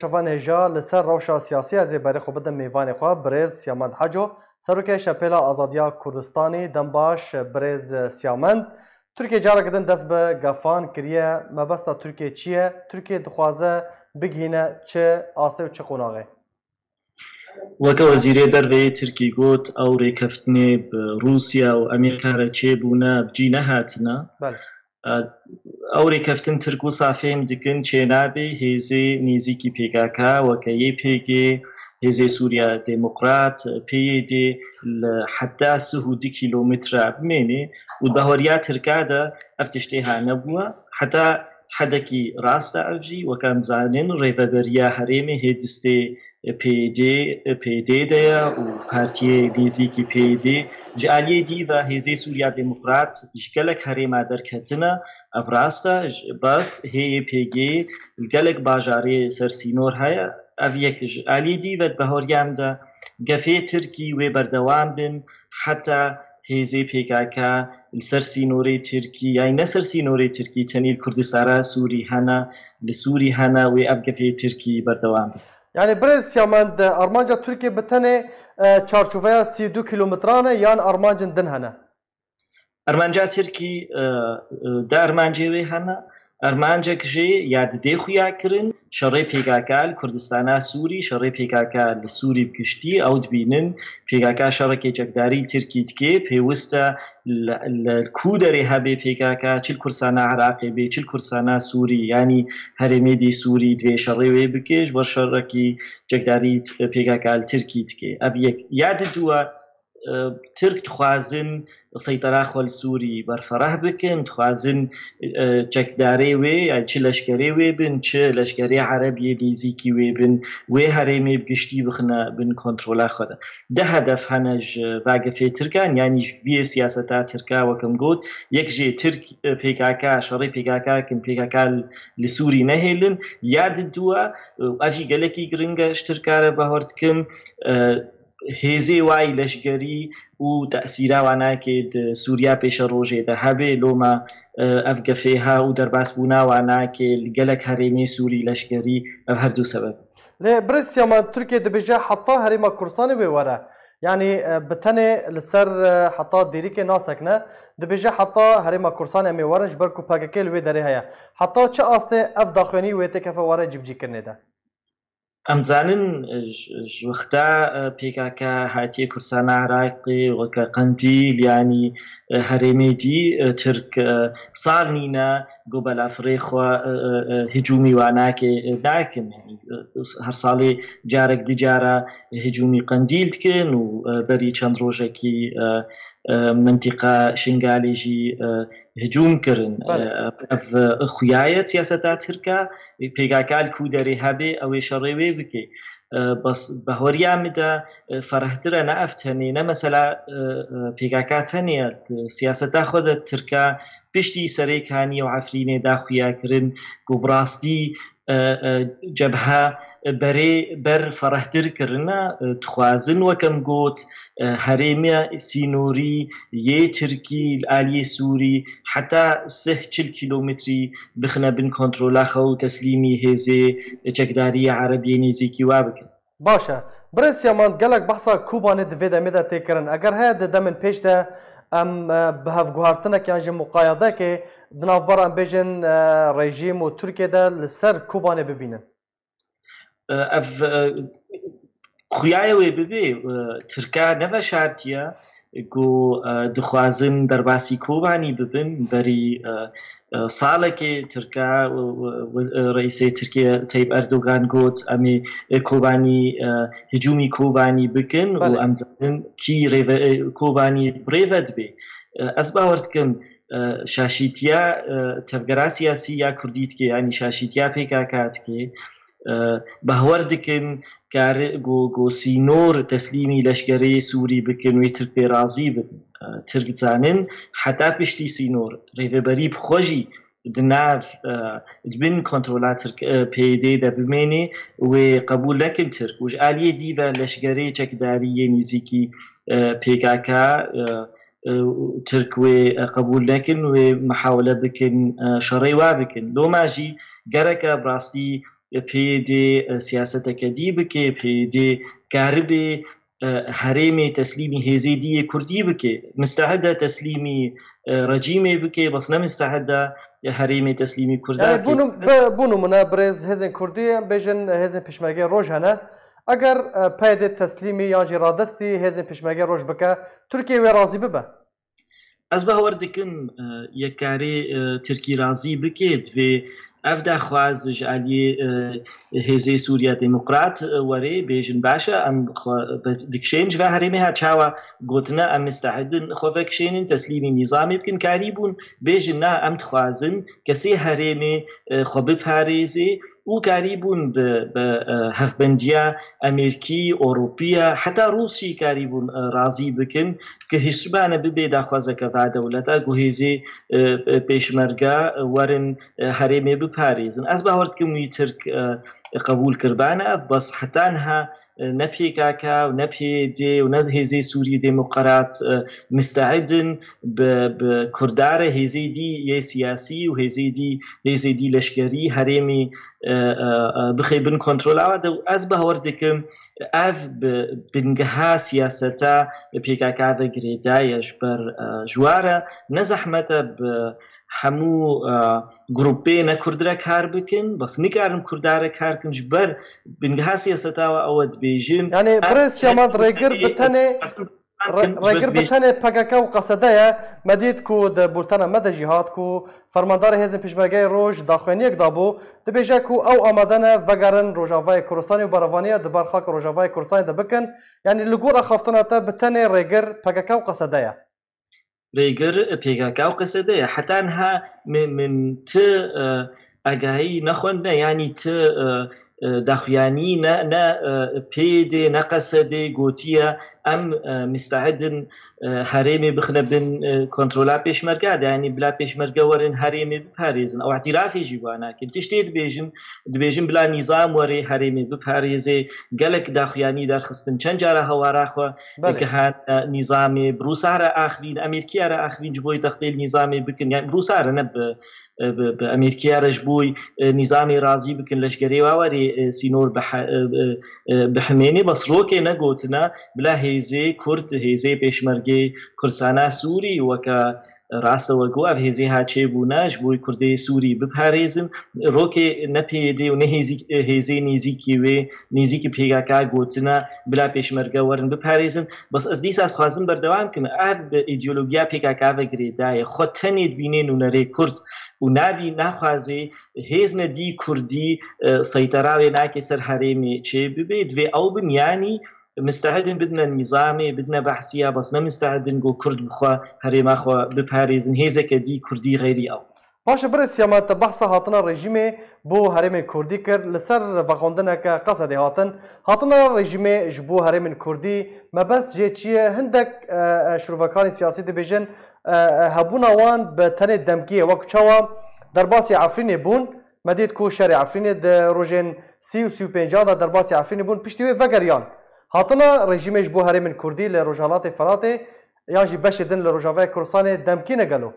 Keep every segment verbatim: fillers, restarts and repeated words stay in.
Şevan hêja li ser rewşa siyasî ez ê berê xwe bidim mêvanê xwe, birêz Siyamend Heco, Serokê Şepêla Azadiya Kurdistanê. Dem baş, birêz Siyamend. Tirkiye careke din dest bi gefan kiriye. Mebesta Tirkiye çi ye? Tirkiye dixwaze bigihîne çi astê û çi qonaxê? Weke Wezîrê Derve yê Tirkî got, ew rêkeftinê bi Rûsya û Amerîka re çêbûne, bi cî nehatine. Belê. E, ew rêkeftin Tirk wisa fêm dikin çênabe, hêzê nêzîkî P K K, weke Y P G, Hêzê Sûriya Demokrat, P Y D, li heta sih û du kîlometre bimêne û di bahweriya Tirka de ev tiştê ha nebûye. Heta hedekî rast e ev jî, weke em zanin, rêveberiya herêmê hê distê P Y D, P Y D de ye û partiyê nêzîkî P Y D. Ji aliyê dî ve Hêzê Sûriya Demokrat ji gelek herêma derketine, ev rast e, ji, bes hê Y P G li gelek bajarê sersînor heye. Ev yek. Ji aliyê dî ve di bahweriya me de gefê Tirkî wê berdewam bin heta hêzê P K K li ser sînorê Tirkî, yanî ne ser sînorê Tirkî, tenê li Kurdistana Sûrî hene, li Sûrî hene, wê ev gefê Tirkî berdewam bin. Yanî birêz Siyamend, armanca Tirkiye bi tenê, e, çarçoveya sî û du kîlometran e yan armancên din hene? Armanca Tirkî, e, e, du armancê wê hene. Armancek jê ya didê xuya kirin, şerê P K K li Kurdistana Sûrî, şerê P K K li Sûrî bi giştî, ew dibînin P K K şerekê çekdarî Tirkî dike, pêwist e li, li ku derê hebe P K K, çi li Kurdistana Iraqê bê, çi li Kurdistana Sûrî, yanî herêmê dî Sûrî divê şerê wê bike, ji ber şerekî çekdarî P K K li Tirkî dike. Ev yek. Ya didû e, e, Tirk dixwazin seytera xwe li Sûrî berfereh bikin, dixwazin, e, çekdarê wê, yani çi leşkerê wê bin, çi leşkerê Ereb yê nêzîkî wê bin, wê herêmê bi giştî bixine bin kontrola xwe de. Du hedef hene ji vagifê Tirkan, yani ji vê siyaseta Tirka, wek em got, yek jê Tirk, e, P K K, şerê P K K kin, P K K li Sûrî nehêlin, ya didû e, ev jî gelekî giring e, ji Tirka re bahwer dikim, e, hêzê wayî leşgerî û tesîra wanakê di Sûriya pêşerojê de hebe, loma, e, ev gefê ha û derbasbûna wanakê li gelek herêmê Sûrî leşgerî, ev her du sebeb. Lê birêz Siyamend, Tirkiye dibêje heta Herêma Kurdistanê wê were. Yanî, e, bi tenê li ser, e, heta Dêrikê nasekine, dibêje heta Herêma Kurdistanê em ê werin, ji ber ku P K K li wê derê heye. Heta çi astê ev daxuyanî wê têkefe were cîbicîkirinê de? Em zanin, ji, ji wexta, e, P K K hatiye Kurdistana Iraqê weke qendîl, yanî, e, herêmê dî, e, Tirk, e, sal nîne ku belafirê xwe, e, e, e, hicûmî wanakê, e, nakin. Yanî, e, her salê carek du cara hicûmî qendîl dikin û, e, berî çend rojekî, e, e, mintîqa Şingalê jî, e, hicûm kirin. Belê. E, ev, ev xuya ye siyaseta Tirka, P K K li ku derê hebe, ew ê şerê wê bike. E, bes bahweriya min de, e, ferehtir e, ne ev tenê, ne mesela, e, e, P K K tenê ye. Di siyaseta xwe de Tirka piştî Serêkaniyê û Efrînê da xuya kirin ku bi rastî, e, e, cebhe berê ber ferehtir kirine, e, dixwazin, wek em got, e, herêmê sînorî yê Tirkî li aliyê Sûrî heta sih çil kîlometrî bixine bin kontrola xwe û teslîmî hêzê çekdarî ya Ereb yê nêzîkî wa bikin. Baş e. Birêz Siyamend, gelek behsa Kobanê di vê demê de tê kirin. Eger heye di demên pêş de em, e, bi hevguhartinek yan jî muqayadekê di navbera, em bêjin, e, rejîm û Tirkiye de li ser Kobanê bibînin? E, ev, e, xuyaye wê bibê, e, Tirka neveşartiye ku, e, dixwazin derbasî Kobanî bibin. Berî, e, e, salekê Tirka, e, e, e, Reîsê Tirkiye Tayyip Erdogan got, em ê, e, Kobanî, e, hicûmî Kobanî bikin û Belê. Em zanin kî rêve, e, Kobanî bi rêve dibe. E, ez bawer dikim, e, şaşîtiya, e, tevgera siyasî ya Kurdî dike, yanî şaşîtiya P K K dike. E, bahwer dikin kar ku, ku sînor teslîmî leşkerê Sûrî bikin, wê Tirk pê razî bin. E, Tirk dizanin heta piştî sînor rêveberî bi xwe jî di nav, e, di bin kontrola Tirk, e, P Y D de bimêne, wê qebûl nekin Tirk. Û ji aliyê dî ve leşkerê çekdarî yê nêzîkî, e, P K K, e, e, Tirk wê, e, qebûl nekin, wê mihawele bikin, e, şerê wa bikin. Loma jî gereke bi rastî PYD siyaseteke dî bike, PYD karibe herêmê teslîmî hêzê dî yê kurdî bike, mistehid e teslîmî recîmê bike, bes ne mistehid e herêmê teslîmî kurda bike. Yanî bû nimune birêz hêzên kurdî, em bêjin hêzên pêşmergeyê roj hene. Eger PYD teslîmî yan jî radestî hêzên pêşmergeyê roj bike, Tirkiye wê razî bibe? Ez bawer dikim, e, yek karê, e, Tirkî razî bike, divê ev daxwaz ji aliyê, e, Hêzê Sûriya Demokrat, e, were, bêjin baş e, em xwe ve-, dikişên ji ve herêmê, ha çawa gotine em mistehidin xwe vekişênin, teslîmî nîzamê bikin, karîbûn bêjin na, em dixwazin kesê herêmê, e, xwe biparêzê, û karîbûn bi, bi, e, hevbendiya Amerîkî, Ewropî ya, heta Rûsî karîbûn, e, razî bikin, ki hişmane bibe daxwazeke va dewleta, ku hêzê, e, e, pêşmerga, e, werin, e, herêmê biparêzin. Ez bawer dikim wî Tirk, e, qebûl kiribane ev, bes heta niha, e, ne PKK û ne PYD û ne Hêzê Sûrî Demokrat, e, mistehidin bi, bi kurdare hêzê dî yê siyasî û hêzê dî, hêzê dî leşkerî herêmî, e, e, e, bixê bin kontrola we de. Û ez bawer dikim ev bi bingeha siyaseta PKK ve girêdaye ji ber, e, ji we re ne zehmet e bi hemû, e, grûpê ne kurd re kar bikin, bes nikarin kurdare kar kin ji ber bingeha siyaseta we ew e dibêjin. Yanî birêz Siyaman, rêgir bi tenê Re-, rêgir bi tenê PKK û Qesede ye. Me dît ku di bultena me de jî hat ku fermandarê Hêzên Pêşmergeyê Roj daxuyaniyek dabû. Dibêje ku ew amade ne vegerin Rojavayê Kurdistanê û berevaniya di ber xaka Rojavayê Kurdistanê de bikin. Yanî li gor axaftina te bi tenê rêgir PKK û Qesede ye? Rêgir PKK û Qesede ye. Heta niha min, min ti, e, agahî nexwendine, yanî ti, e, e, daxuyanî ne, ne, e, PYD, ne Qesede gotiye, em, e, mistehidin, e, herêmê bixine bin, e, kontrola pêşmerga de, yanî bila pêşmerge werin herêmê biparêzin. Ew îtirafê jî wan nakin. Tiştê dibêjin, dibêjin bila nîzam were herêmê biparêze. Gelek daxuyanî derxistin. Çend cara hewara xwe Belê. Ki han, e, nîzamê bi Rûsa re axivîn, Amerîkiya re axivîn ji bo textê nîzamê bikin. Yani bi Rûsa re ne bi, e, bi, bi Amerîkiya re ji bo, e, nîzamê razî bikin, leşgerê wa werê, e, sînor bihe-, e, e, e, bihimênê. Bes rokê negotine, bila hêzê Kurd, hêzê pêşmergê Kurdistana Sûrî weke Rast e, we got ev hêzê ha çêbûne, ji bo Kurdê Sûrî biparêzin. Rokê ne PYD û ne hêzîk-, hêzê nêzîkî wê, nêzîkî PKK gotine, bila pêşmerge werin biparêzin. Bes ez dîsa ez xwazim berdewam kim. Ev bi îdeolojiya PKK ve girêdaye. Xwe tenê dibînê nûnerê Kurd û nabî, naxwazê hêzne dî Kurdî, e, seytera wê nake ser herêmê çêbibe. Divê ew bin, yanî mistehidin bidine nîzamê, bidine behsiya, bes ne mistehidin ku Kurd bi xwe herêma xwe biparêzin, hêzeke dî Kurdî xeyrî ew. Baş e, birêz Siyaman, te behsa hatina rejîmê bo herêmên Kurdî kir, li ser vexwendineke Qesedê hatin. Hatina rejîmê ji bo herêmên Kurdî mebest jê çi ye? Hindek, e, e, şirovekarên siyasî dibêjin, e, e, hebûna wan bi tenê demkî ye, wek çawa derbasî Efrînê bûn, me dît ku şerê Efrînê di rojên sî û sî û pêncan de derbasî Efrînê bûn, piştî wê vegeriyan. Hatina rejîmê ji bo herêmên Kurdî li Rojhilatê Firatê yan jî beşê din li Rojavayê Kurdistanê demkî ne gelo?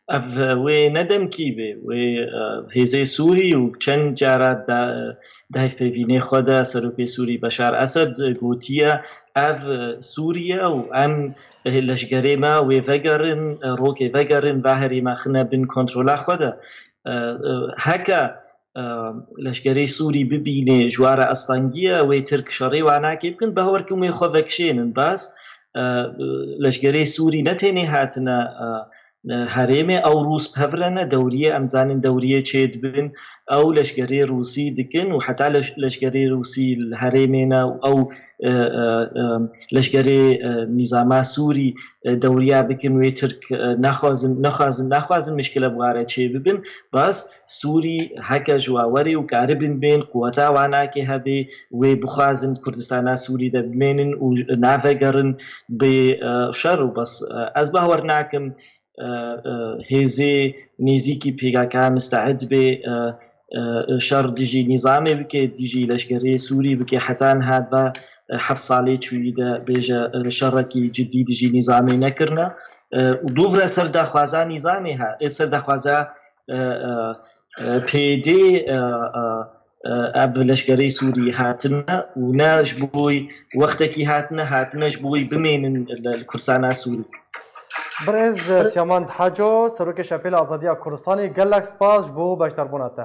Ev wê ne demkî be, wê, e, hêzê Sûrî û çend cara da-, di hevpeyvînê xwe de Serokê Sûrî Beşar Esed gotiye, ev, e, Sûriye û em, e, leşgerê me wê vegerin, e, rokê vegerin, va herêma xine bin kontrola xwe de. E, e, heke, e, leşgerê Sûrî bibîne ji wa re astengiye, wê Tirk şerê wa nake bikin, bawer kim wê xwe vekişênin. Bas, e, leşgerê Sûrî ne tenê hatine, e, e, herêmê, ew Rûs bi hev re ne, dewriyê, em zanin dewriyê çê dibin, ew leşgerê Rûsî dikin û heta leş-, leşgerê Rûsî li herêmê ne û ew, e, e, e, leşgerê, e, nîzama Sûrî, e, dewriya bikin, wê Tirk, e, naxwazin, naxwazin, naxwazin mişkile bi wa re çê bibin. Bas, Sûrî heke ji wa werê û karibin bên, quweta wa nake hebe, wê bixwazin Kurdistana Sûrî de bimênin û navegerin bê, e, şer û bes. E, ez bawer nakim, e, e, hêzê nêzîkî P K K mistehid bê, e, e, şer dijî nîzamê bike, dijî leşkerê Sûrî bike. Heta niha di va, e, heft salê çûyî de bêje, e, şerekî cidî dijî nîzamê nekirine. E, û dûv re ser daxwaza nîzamê he, ê ser daxwaza, e, e, e, P Y D, e, e, ev leşkerê Sûrî hatine û ne ji bo wê wextekî hatine, hatine ji bo wê bimênin li, li Kurdistana Sûrî. Birêz Siyamand Haco, Serokê Şepêla Azadiya Kurdistanê, gelek spas ji bo beşdarbûna te.